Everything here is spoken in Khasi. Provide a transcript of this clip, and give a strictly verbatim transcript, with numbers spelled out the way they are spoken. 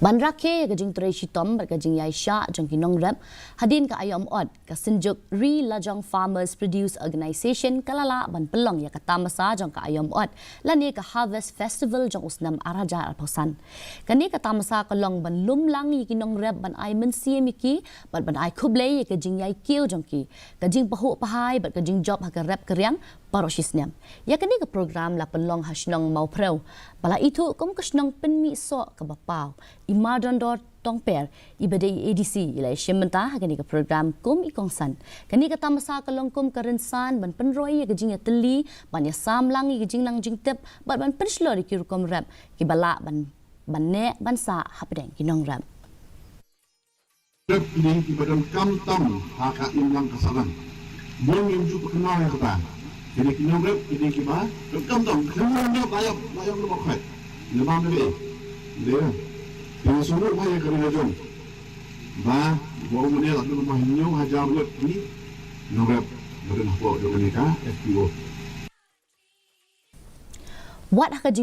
Ban rakhe ïa ka jingtrei shitom bad ka jingïaishah jong ki nongrep hadien ka aïom ot, ka Synjuk Ri Lajong Farmers Produce Organisation ka la lah ban pynlong ïa ka tamasa jong ka aïom ot lane ka Harvest Festival jong u snem ar hajar arphew san. Kane ka tamasa ka long ban lum lang ïa ki nongrep, ban ai mynsiem ïa ki bad ban ai khublei ïa ka jingïaikiew jong ki, ka jingpahuh pahai bad ka jingjop ha ka rep ka riang baroh shi snem. Ïa kane ka program la pynlong ha shnong Mawphrew, ba la ithuh kum ka shnong pynmih soh kaba paw. I Ma Dondor Tongper, iba dei i A D C, i la ïashim bynta ha kane ka program kum i kongsan. Kane ka tamasa ka long kum ka rynsan ban pynroi ïa ka jingïatylli, ban ïasam lang ïa ka jingnang jingtip bad ban pynshlur ïa ki rukom rep kiba lah ban, ban neh ban sah hapdeng ki nongrep. Rep kine kiba donkam tam ha ka imlang ka sahlang. Bun ngim ju pyrkhat ïa kata. Kine ki nongrep kine kiba donkam tam. Kine ki nongrep la ïap, la ïap lem khait. Lem bam dei. Dei. Kine sulu ba ïa kane la jong. Ba, ba u mane la dun ba hynñiew hajar ngut ki nongrep ba don hapoh jong kane ka F P O. Wat ha ka jing